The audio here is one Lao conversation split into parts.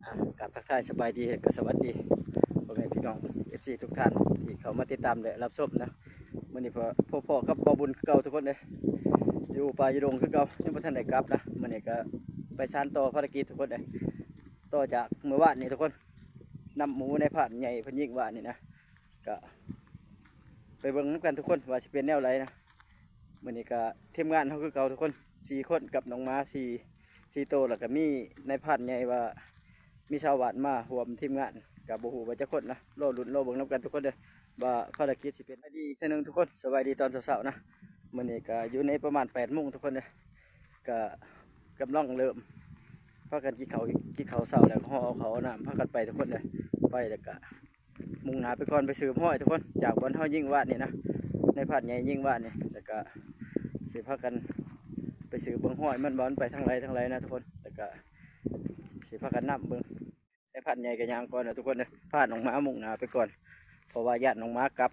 ອ່າ ກາບທັກທາຍສະບາຍດີ ແລະ ກໍສະຫວັດດີພໍ່ແມ່ພີ່ນ້ອງ ເອັຟຊີ ທຸກທ່ານທີ່ເຂົ້າມາຕິດຕາມ ແລະ ຮັບຊົມນະ. ມື້ນີ້ພໍ້ກັບບ່າວບຸນຄືເກົ່າທຸກຄົນເດີ ຢູ່ປ່າຢູ່ດົງຄືເກົ່າ ຍັງບໍ່ທັນໄດ້ກັບນະ. ມື້ນີ້ກໍໄປສານຕໍ່ພາລະກິດທຸກຄົນເດີ ຕໍ່ຈາກມື້ວານນີ້ທຸກຄົນ ນຳໝູນາຍພານໃຫຍ່ເພິ່ນຍິງວານນີ້ນະ ກະໄປເບິ່ງນຳກັນທຸກຄົນວ່າຊິເປັນແນວໃດນະ. ມື້ນີ້ກະທີມງານເຮົາຄືເກົ່າທຸກຄົນ ສີ່ຄົນ ກັບນ້ອງໝາສີ່ ສີ່ໂຕ ແລ້ວກະມີນາຍພານໃຫຍ່ວ່າມີຊາວບ້ານມາຮ່ວມທີມງານ ກະບໍ່ຮູ້ວ່າຈັກຄົນນະ. ລໍລຸ້ນລໍເບິ່ງນຳກັນທຸກຄົນເດີ ວ່າພາລະກິດຊິເປັນ. ສະບາຍດີອີກເທື່ອໜຶ່ງທຸກຄົນ ສະບາຍດີຕອນເຊົ້າໆນະ. ມື້ນີ້ກະຢູ່ໃນປະມານແປດໂມງທຸກຄົນເດີ ກະກຳລັງເລີ່ມພາກັນກິນເຂົ້າ ກິນເຂົ້າເຊົ້າ ແລ້ວກໍຫໍ່ເອົາເຂົ້າເອົານ້ຳ ພາກັນໄປທຸກຄົນເດີ. ໄປແລ້ວກະ ມຸ່ງໜ້າໄປກ່ອນ ໄປສືບຮອຍທຸກຄົນ ຈາກບ່ອນເຮົາຍິງວານນີ້ນະ ນາຍພານໃຫຍ່ຍິງວານນີ້ ແລ້ວກະຊິພາກັນໄປສືບເບິ່ງຮອຍມັນວ່າມັນໄປທາງໃດທາງໃດນະທຸກຄົນ. ແລ້ວກະຊິພາກັນນຳເບິ່ງ ນາຍພານໃຫຍ່ກໍຍ່າງກ່ອນນະທຸກຄົນເດີ ພານ້ອງໝາມຸ່ງໜ້າໄປກ່ອນ ເພາະວ່າຢ້ານນ້ອງໝາກັບ.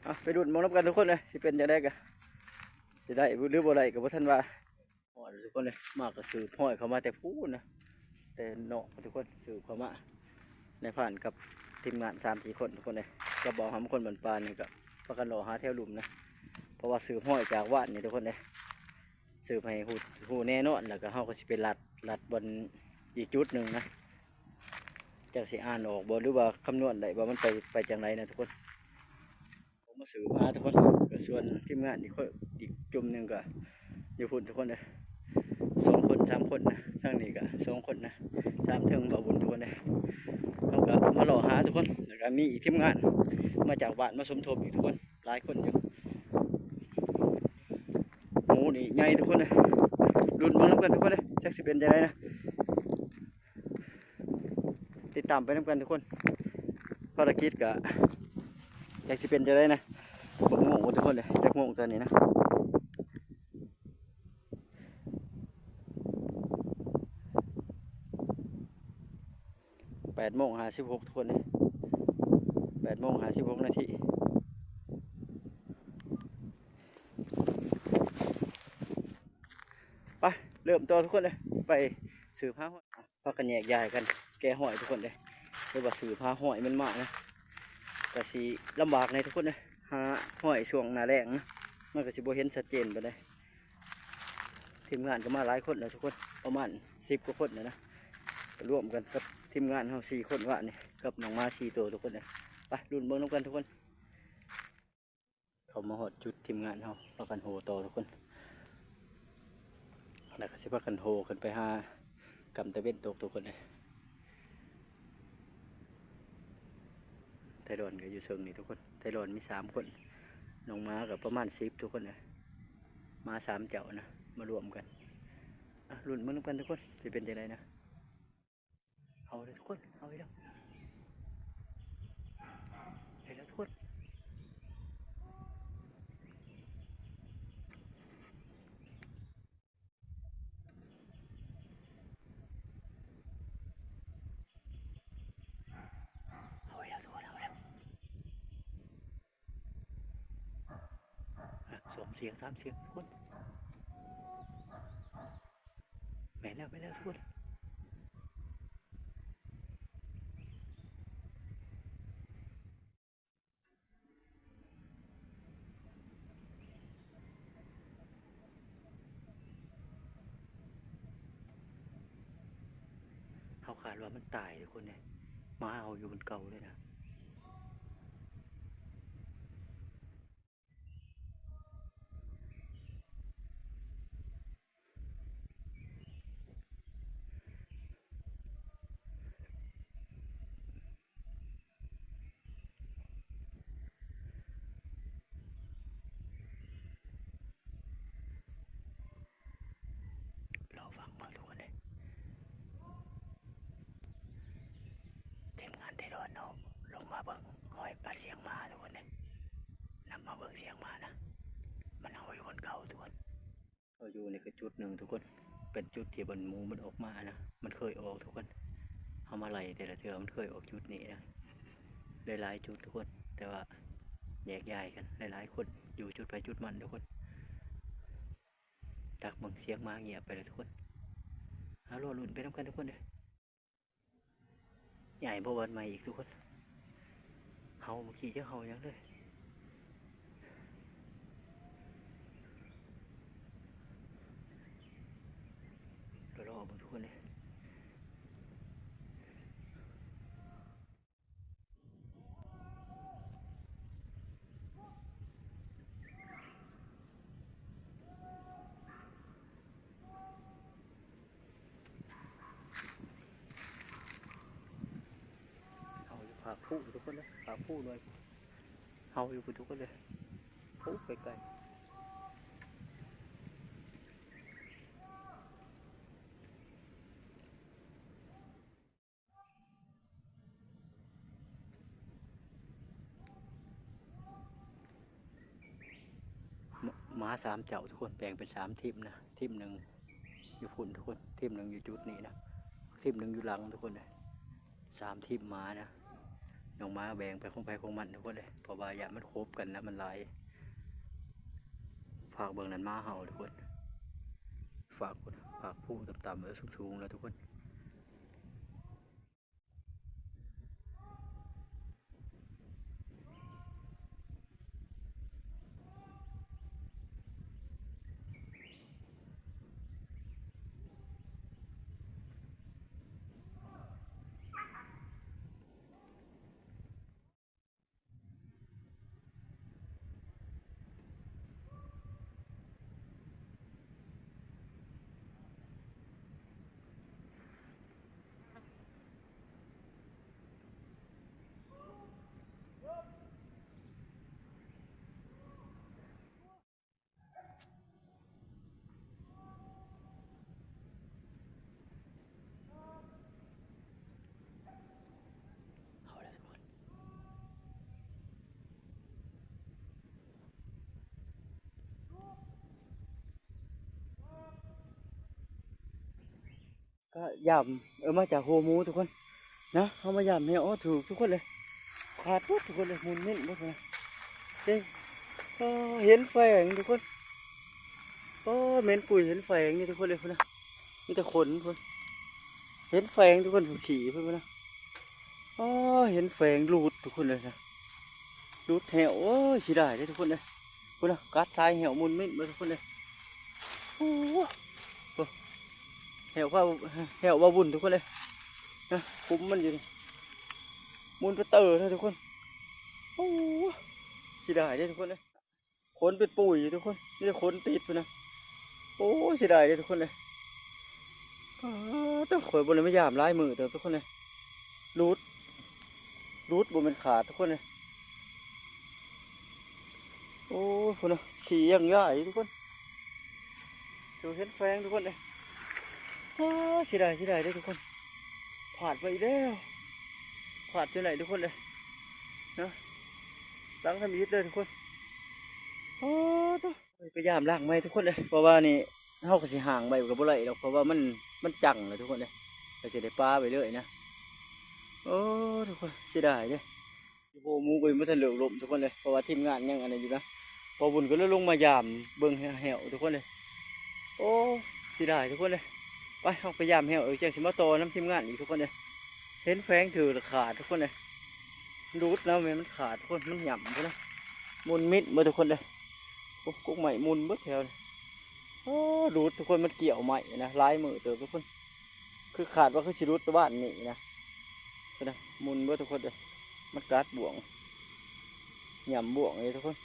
ເອົາ ໄປລຸ້ນເບິ່ງນຳກັນທຸກຄົນເດີ ຊິເປັນຈັ່ງໃດກະ ຊິໄດ້ຫຼືບໍ່ໄດ້ກໍບໍ່ທັນວ່າ. ຮອດແລ້ວທຸກຄົນເອີຍ ມາກໍສືບຮອຍເຂົ້າມາແຕ່ພຸ້ນນະ ແຕ່ນອກທຸກຄົນ ສືບເຂົ້າມາ ນາຍພານກັບທີມງານສາມສີ່ຄົນທຸກຄົນເອີຍ ກັບບ່າວຫຳຄົນບ້ານປ່ານີ້ກໍພາກັນເລາະຫາແຖວລຸ່ມນະ ເພາະວ່າສືບຮອຍຈາກວານນີ້ທຸກຄົນເອີຍ ສືບໃຫ້ຮູ້ ຮູ້ແນ່ນອນ ແລ້ວກໍເຮົາກໍຊິໄປລັດ ລັດບ່ອນອີກຈຸດໜຶ່ງນະ ຈັກຊິອ່ານອອກບໍ່ ຫຼືວ່າຄຳນວນໄດ້ວ່າມັນໄປ ໄປຈັ່ງໃດນະທຸກຄົນ. ອອກມາສືບຫາທຸກຄົນ ກໍສ່ວນທີມງານອີກຄົນ ອີກກຸ່ມໜຶ່ງກໍຢູ່ພຸ້ນທຸກຄົນເດີ ສອງຄົນສາມຄົນນະ ທາງນີ້ກໍສອງຄົນນະ ສາມເທິງບ່າວບຸນທຸກຄົນເດີ. ເຮົາກໍມາເລາະຫາທຸກຄົນ ແລ້ວກໍມີອີກທີມງານມາຈາກບ້ານມາສົມທົບອີກທຸກຄົນ ຫຼາຍຄົນຢູ່ ໝູນີ້ໃຫຍ່ທຸກຄົນເດີ ລຸ້ນເບິ່ງນຳກັນທຸກຄົນເດີ ຈັກຊິເປັນຈັ່ງໃດນະ. ຕິດຕາມໄປນຳກັນທຸກຄົນ ພາລະກິດກະຈັກຊິເປັນຈັ່ງໃດນະ. ເບິ່ງໂມງທຸກຄົນເດີ ຈັກໂມງຕອນນີ້ນະ ແປດໂມງຫ້າສິບຫົກທຸກຄົນເດີ ແປດໂມງຫ້າສິບຫົກນາທີ. ໄປ ເລີ່ມຕໍ່ທຸກຄົນເດີ ໄປສືບຫາຮອຍ ພາກັນແຍກຍ້າຍກັນແກະຮອຍທຸກຄົນເດີ ຫຼືວ່າສືບຫາຮອຍມັນມານະ ກະຊິລຳບາກແດ່ທຸກຄົນເດີ ຫາຮອຍຊ່ວງໜ້າແລ້ງນະ ມັນກະຊິບໍ່ເຫັນຊັດເຈນປານໃດ. ທີມງານກໍມາຫຼາຍຄົນແລ້ວທຸກຄົນ ປະມານສິບກວ່າຄົນແລ້ວນະ ລວມກັນກັບທີມງານເຮົາສີ່ຄົນວານນີ້ ກັບນ້ອງໝາສີ່ໂຕທຸກຄົນເດີ. ໄປລຸ້ນເບິ່ງນຳກັນທຸກຄົນ. ເຂົ້າມາຮອດຈຸດທີມງານເຮົາພາກັນໂຫຕໍ່ທຸກຄົນ ແລ້ວກໍຊິພາກັນໂຫຂຶ້ນໄປຫາກຳຕາເວັນຕົກທຸກຄົນເອີຍ. ໄທດອນກໍຢູ່ເຊິ່ງນີ້ທຸກຄົນ ໄທດອນມີສາມຄົນ ນ້ອງໝາກໍປະມານສິບທຸກຄົນເອີຍ ໝາສາມເຈົ້ານະ ມາລວມກັນ. ລຸ້ນເບິ່ງນຳກັນທຸກຄົນ ຊິເປັນຈັ່ງໃດນະ. ເອົາເດີທຸກຄົນ ເອົາອີກແລ້ວ ເອົາອີກແລ້ວທຸກຄົນ ເອົາອີກແລ້ວທຸກຄົນ ເອົາອີກແລ້ວ. ສອງສຽງສາມສຽງທຸກຄົນ ແມ່ນແລ້ວ ແມ່ນແລ້ວທຸກຄົນ. ເຮົາຄາດວ່າມັນຕາຍທຸກຄົນເອີຍ ໝາເຮົາຢູ່ບ່ອນເກົ່າເລີຍນະ. ລໍຟັງເບິ່ງທຸກຄົນເດີ ທີມງານໄທດອນເຮົາລົງມາເບິ່ງຮອຍບາດສຽງໝາທຸກຄົນເດີ ນຳມາເບິ່ງສຽງໝານະ ມັນເຮົາຢູ່ບ່ອນເກົ່າທຸກຄົນ. ເຮົາຢູ່ນີ້ກໍຈຸດໜຶ່ງທຸກຄົນ ເປັນຈຸດທີ່ບ່ອນໝູມັນອອກມານະ ມັນເຄີຍອອກທຸກຄົນ ເຮົາມາໄລ່ແຕ່ລະເທື່ອມັນເຄີຍອອກຈຸດນີ້ນະ ຫຼາຍໆຈຸດທຸກຄົນ ແຕ່ວ່າແຍກຍ້າຍກັນຫຼາຍໆຄົນ ຢູ່ຈຸດໃຜຈຸດມັນທຸກຄົນ. ດັກເບິ່ງ ສຽງໝາງຽບໄປແລ້ວທຸກຄົນ. ເອົາ ລໍລຸ້ນໄປນຳກັນທຸກຄົນເດີ. ໃຫຍ່ບໍ່ວັນໃໝ່ອີກທຸກຄົນ. ເຫົ່າ ເມື່ອກີ້ຈະເຫົ່າຫຍັງເລີຍ. ລໍໆເບິ່ງທຸກຄົນເດີ. ເຮົາຢູ່ພາກພູທຸກຄົນເດີ ພາກພູໜ່ວຍ ເຮົາຢູ່ພຸ້ນທຸກຄົນເດີ ພູໄກໆ. ໝາສາມເຈົ້າທຸກຄົນ ແບ່ງເປັນສາມທີມນະ ທີມໜຶ່ງຢູ່ພຸ້ນທຸກຄົນ ທີມໜຶ່ງຢູ່ຈຸດນີ້ນະ ທີມໜຶ່ງຢູ່ຫຼັງທຸກຄົນເດີ ສາມທີມໝານະ. ນ້ອງໝາແບ່ງໄປຂອງໃຜຂອງມັນທຸກຄົນເດີ ເພາະວ່າຢ້ານມັນຄົບກັນນະ ມັນຫຼາຍ. ຝາກເບິ່ງນັ້ນໝາເຫົ່າທຸກຄົນ ຝາກພຸ້ນ ຝາກພູຕ່ຳໆ ເອີ ສູງໆ ນະທຸກຄົນ. ເອົາລະທຸກຄົນ ກະຢາມ ເອີ ມາຈາກໂຮໝູທຸກຄົນນະ ເຮົາມາຢາມແຮວ ໂອ້ ຖືກທຸກຄົນເລີຍ ຂາດໝົດທຸກຄົນເລີຍ ໝຸ່ນມິ້ນໝົດນະ ເອີ ເຫັນແຝງທຸກຄົນ ໂອ້ ເໝັນກຸ້ຍເຫັນແຝງນີ້ທຸກຄົນເລີຍພຸ້ນນະ ມີແຕ່ຂົນພຸ້ນ ເຫັນແຝງທຸກຄົນ ຂີ້ພຸ້ນນະ ໂອ້ ເຫັນແຝງຫຼຸດທຸກຄົນເລີຍນະ ຫຼຸດແຮວ ໂອ້ຍ ເສຍດາຍເດ້ທຸກຄົນເອີຍ. ພຸ້ນນະ ກັດສາຍແຮ້ວໝຸ່ນມິ້ນເບິ່ງທຸກຄົນເອີຍ ໂອ້ໂຫ ແຮ້ວວ່າ ແຮ້ວວ່າວຸ່ນທຸກຄົນເອີຍ ນະ ຄຸມມັນຢູ່ນີ້ ໝຸ່ນໄປເຕີເລີຍທຸກຄົນ ໂອ້ ເສຍດາຍເດ້ທຸກຄົນເອີຍ ຂົນເປັນປຸຍຢູ່ທຸກຄົນ ມີແຕ່ຂົນຕິດພຸ້ນນະ ໂອ້ ເສຍດາຍເດ້ທຸກຄົນເອີຍ ປາດໂທ້ ຂ້ອຍບໍ່ໄດ້ມາຢາມຫຼາຍມື້ເຕີບທຸກຄົນເອີຍ ຫຼຸດ ຫຼຸດ ບໍ່ແມ່ນຂາດທຸກຄົນເອີຍ ໂອ້ຍ ພຸ້ນນະ ຂີ້ຍັງຢາຍຢູ່ທຸກຄົນ ເຫັນແຝງທຸກຄົນເອີຍ ອ້າ ເສຍດາຍ ເສຍດາຍເດ້ທຸກຄົນ ພາດໄປອີກແລ້ວ ພາດຈົນໄດ້ທຸກຄົນເອີຍ ນະ ຫຼັງທຳອິດເລີຍທຸກຄົນ ອ້າ ໂທ້ ໄປຢາມຫຼັງໃໝ່ທຸກຄົນເອີຍ ເພາະວ່ານີ້ເຮົາກໍຊິຫ້າງໄວ້ກໍບໍ່ໄດ້ດອກ ເພາະວ່າມັນ ມັນຈັງແລ້ວທຸກຄົນເອີຍ ກໍຊິໄດ້ປະໄວ້ເລີຍນະ ໂອ້ ທຸກຄົນ ເສຍດາຍເດ້. ໂອ້ ໝູກໍຍັງບໍ່ທັນເລີກລົມທຸກຄົນເອີຍ ເພາະວ່າທີມງານຍັງອັນນັ້ນຢູ່ນະ ບ່າວບຸນກໍເລີຍລົງມາຢາມເບິ່ງແຮ້ວທຸກຄົນເອີຍ ໂອ້ ເສຍດາຍທຸກຄົນເອີຍ ໄປ ເຮົາໄປຢາມແຮ້ວ ເອີ ຈັ່ງຊິມາຕໍ່ນຳທີມງານອີກທຸກຄົນເອີຍ ເຫັນແຝງຖືກລະຂາດທຸກຄົນເອີຍ ຫຼຸດນະ ແມ່ນມັນຂາດທຸກຄົນ ມັນຫຍ້ຳພຸ້ນນະ ໝຸ່ນມິດເບິດທຸກຄົນເອີຍ ໂອ້ ກົກໄມ້ໝຸ່ນເບິດແຖວນີ້ ໂອ້ ຫຼຸດທຸກຄົນ ມັນກ່ຽວໄມ້ນະ ຫຼາຍມື້ເຕີບທຸກຄົນ ຄືຄາດວ່າຄືຊິຫຼຸດແຕ່ວານນີ້ນະ ພຸ້ນນະ ໝຸ່ນເບິດທຸກຄົນເອີຍ ມັນກັດບ່ວງ ຫຍ້ຳບ່ວງນີ້ທຸກຄົນ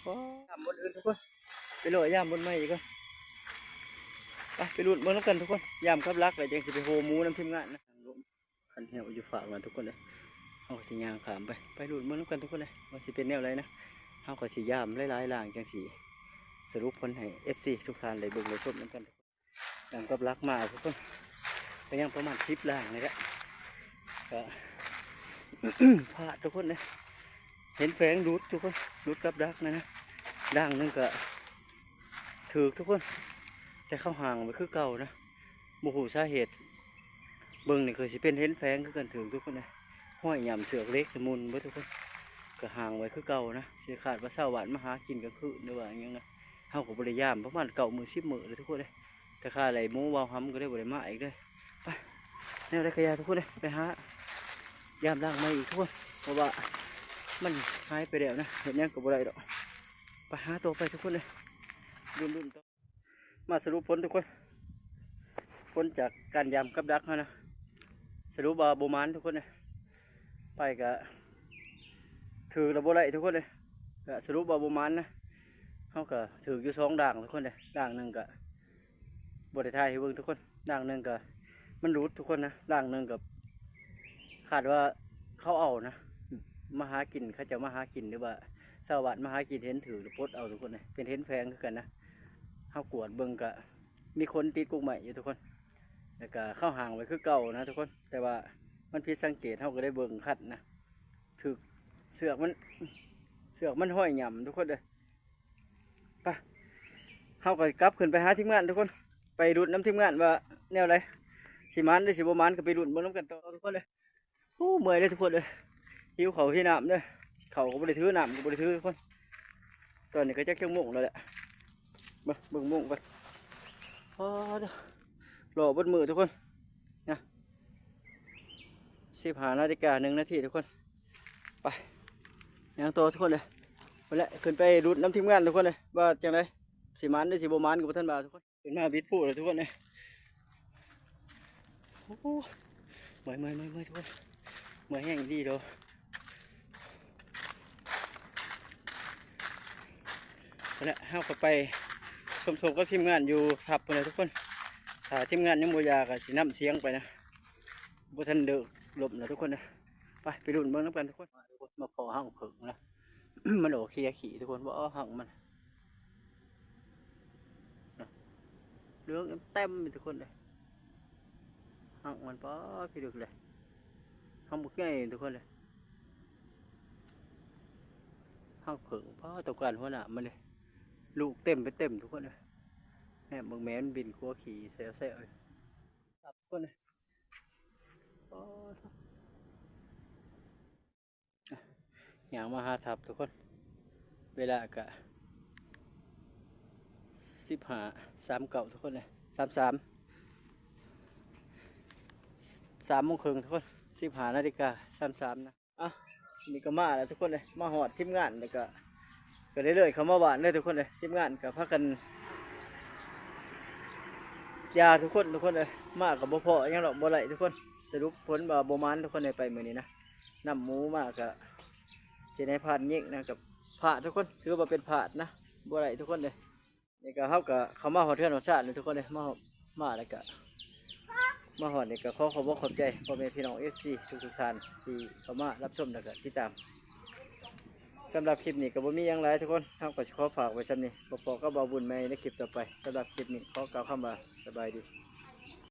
ໂອ້ ຢາມບ່ອນອື່ນທຸກຄົນ ໄປເລາະຢາມບ່ອນໃໝ່ອີກກ່ອນ ໄປ ໄປລຸ້ນເບິ່ງນຳກັນທຸກຄົນ ຢາມກັບຫຼັກແລ້ວຈັ່ງຊິໄປໂຮໝູນຳທີມງານນະ ຄັນແຮ້ວຢູ່ຟາກນັ້ນທຸກຄົນເອີຍ ເຮົາກໍຊິຍ່າງຂ້າມໄປ ໄປລຸ້ນເບິ່ງນຳກັນທຸກຄົນເອີຍ ວ່າຊິເປັນແນວໃດນະ ເຮົາກໍຊິຢາມຫຼາຍໆຫຼັງຈັ່ງຊິສະຫຼຸບຜົນໃຫ້ເອັຟຊີທຸກທ່ານໄດ້ເບິ່ງໄດ້ຊົມນຳກັນ. ຫຼັງກັບຫຼັກມາທຸກຄົນ ກໍຍັງປະມານສິບຫຼັງນີ້ແຫຼະ ກໍ ພາດທຸກຄົນເດ້ ເຫັນແຝງຫຼຸດທຸກຄົນ ຫຼຸດກັບດັກນັ້ນນະ ດັ່ງໜຶ່ງກໍຖືກທຸກຄົນ ແຕ່ເຂົາຫ້າງໄວ້ຄືເກົ່ານະ ບໍ່ຮູ້ສາເຫດ ເບິ່ງນີ້ຄືຊິເປັນເຫັນແຝງຄືກັນ ຖືກທຸກຄົນເດ້ ຮອຍຫຍ້ຳເຊືອກເຫຼັກໝຸ່ນເບິດທຸກຄົນ ກໍຫ້າງໄວ້ຄືເກົ່ານະ ຊິຄາດວ່າຊາວບ້ານມາຫາກິນກາງຄືນ ຫຼືວ່າຫຍັງນະ. ເຮົາກໍບໍ່ໄດ້ຢາມປະມານເກົ້າມື້ສິບມື້ເລີຍທຸກຄົນເອີຍ. ແຕ່ຂ້າໄລ່ໝູວາວຫຳກໍເລີຍບໍ່ໄດ້ມາອີກເລີຍ. ໄປ ແນວໃດກໍຢ່າທຸກຄົນເອີຍ ໄປຫາຢາມລ້າງໃໝ່ອີກທຸກຄົນ ເພາະວ່າມັນຫາຍໄປແລ້ວນະ ເຮັດຫຍັງກໍບໍ່ໄດ້ດອກ. ໄປຫາຕໍ່ໄປທຸກຄົນເອີຍ ລຸ້ນໆຕໍ່. ມາສະຫຼຸບຜົນທຸກຄົນ ຜົນຈາກການຢາມກັບດັກເຮົານະ ສະຫຼຸບວ່າບໍ່ໝານທຸກຄົນເອີຍ. ໄປກະຖືກແລ້ວບໍ່ໄດ້ທຸກຄົນເອີຍ ກະສະຫຼຸບວ່າບໍ່ໝານນະ. ເຮົາກະຖືກຢູ່ສອງດ່າງທຸກຄົນເອີຍ ດ່າງໜຶ່ງກະບໍ່ໄດ້ຖ່າຍໃຫ້ເບິ່ງທຸກຄົນ ດ່າງໜຶ່ງກະມັນຫຼຸດທຸກຄົນນະ ດ່າງໜຶ່ງກະຄາດວ່າເຂົາເອົານະ ມາຫາກິນ ເຂົາເຈົ້າມາຫາກິນ ຫຼືວ່າຊາວບ້ານມາຫາກິນ ເຫັນຖືກແລ້ວປົດເອົາທຸກຄົນເອີຍ ເປັນເຫັນແຝງຄືກັນນະ. ເຮົາກວດເບິ່ງກະມີຄົນຕິດກົກໄມ້ຢູ່ທຸກຄົນ ແລ້ວກະເຂົາຫ້າງໄວ້ຄືເກົ່ານະທຸກຄົນ ແຕ່ວ່າມັນຜິດສັງເກດ ເຮົາກໍໄດ້ເບິ່ງຄັດນະ ຖືກເຊືອກມັນ ເຊືອກມັນຫ້ອຍຫຍ້ຳທຸກຄົນເອີຍ. ໄປ ເຮົາກໍກັບຂຶ້ນໄປຫາທີມງານທຸກຄົນ ໄປລຸ້ນນຳທີມງານວ່າແນວໃດ ຊິໝານຫຼືຊິບໍ່ໝານ ກໍໄປລຸ້ນເບິ່ງນຳກັນຕໍ່ທຸກຄົນເອີຍ. ໂອ້ ເມື່ອຍເດ້ທຸກຄົນເອີຍ ຫິວເຂົ້າຫິວນ້ຳເດີ ເຂົ້າກໍບໍ່ໄດ້ຖື ນ້ຳກໍບໍ່ໄດ້ຖືທຸກຄົນ. ຕອນນີ້ກໍຈັກຈັກໂມງແລ້ວແຫຼະ ເບິ່ງ ເບິ່ງໂມງກ່ອນ. ອໍ ລໍເບິດມື້ທຸກຄົນນະ ສິບຫ້ານາລິກາໜຶ່ງນາທີທຸກຄົນ. ໄປ ຍ່າງຕໍ່ທຸກຄົນເອີຍ ໄປແຫຼະ ຂຶ້ນໄປລຸ້ນນຳທີມງານທຸກຄົນເອີຍ ວ່າຈັ່ງໃດ ຊິໝານຫຼືຊິບໍ່ໝານກໍບໍ່ທັນວ່າທຸກຄົນ. ຂຶ້ນມາບິດພູແລ້ວທຸກຄົນເອີຍ. ໂອ້ ເມື່ອຍ ເມື່ອຍ ເມື່ອຍ ເມື່ອຍທຸກຄົນ ເມື່ອຍແຮງອີ່ຫຼີໂດ. ໄປແຫຼະ ເຮົາກໍໄປສົມທົບກັບທີມງານຢູ່ທັບພຸ້ນແຫຼະທຸກຄົນ. ຖ້າທີມງານຍັງບໍ່ຢ່າກໍຊິນຳສຽງໄປນະ ບໍ່ທັນເລີກລົມນະທຸກຄົນເອີຍ. ໄປ ໄປລຸ້ນເບິ່ງນຳກັນທຸກຄົນ. ມາພໍ້ຮັງເຜິ້ງນະ ມັນອອກເຄຍຂີ້ທຸກຄົນ ບໍ່ຮັງມັນ ເຫຼືອງເຕັມໆ ທຸກຄົນເອີຍ. ຮັງມັນ ປາດ ພິລຶກເລີຍ ຮັງບັກໃຫຍ່ທຸກຄົນເອີຍ. ຮັງເຜິ້ງ ປາດ ຕ້ອງການຫົວໜ້າມັນເລີຍ ລູກເຕັມໄປເຕັມທຸກຄົນເອີຍ. ແນມເບິ່ງແມ່ມັນບິນຂົວຂີ້ແຊວໆ ເອີຍ ຄັບທຸກຄົນເອີຍ. ປາດ ຍ່າງມາຫາທັບທຸກຄົນ ເວລາກະສິບຫ້າສາມເກົ້າທຸກຄົນເອີຍ ສາມສາມ ສາມໂມງເຄິ່ງທຸກຄົນ ສິບຫ້ານາລິກາສາມສາມນະ. ອ່ະ ນີ້ກໍມາແລ້ວທຸກຄົນເອີຍ ມາຮອດທີມງານແລ້ວກໍ ກໍໄດ້ເລີຍເຂົ້າມາບ້ານເລີຍທຸກຄົນເອີຍ. ທີມງານກໍພາກັນຢາທຸກຄົນ ທຸກຄົນເອີຍ ມາກໍບໍ່ພໍຫຍັງດອກ ບໍ່ໄດ້ທຸກຄົນ. ສະຫຼຸບຜົນວ່າບໍ່ໝານທຸກຄົນເອີຍ ໄປມື້ນີ້ນະ. ນຳໝູມາກະຊິໃຫ້ພານຍິງນະ ກະພາດທຸກຄົນ ຖືວ່າເປັນພາດນະ ບໍ່ໄດ້ທຸກຄົນເດ້. ນີ້ກະເຮົາກະເຂົ້າມາຮອດເຮືອນຮອດຊານແລ້ວທຸກຄົນເດ້ ມາ ມາແລ້ວກະ ມາຮອດນີ້ກະຂໍຂອບອົກຂອບໃຈພໍ່ແມ່ພີ່ນ້ອງເອັຟຊີທຸກໆທ່ານທີ່ເຂົ້າມາຮັບຊົມແລ້ວກະຕິດຕາມ. ສຳລັບຄລິບນີ້ກະບໍ່ມີຫຍັງຫຼາຍທຸກຄົນ ເຮົາກະຊິຂໍຝາກໄວ້ສ່ຳນີ້ ພົບກັບບ່າວບຸນໃໝ່ໃນຄລິບຕໍ່ໄປ. ສຳລັບຄລິບນີ້ຂໍກ່າວຄຳວ່າສະບາຍດີ.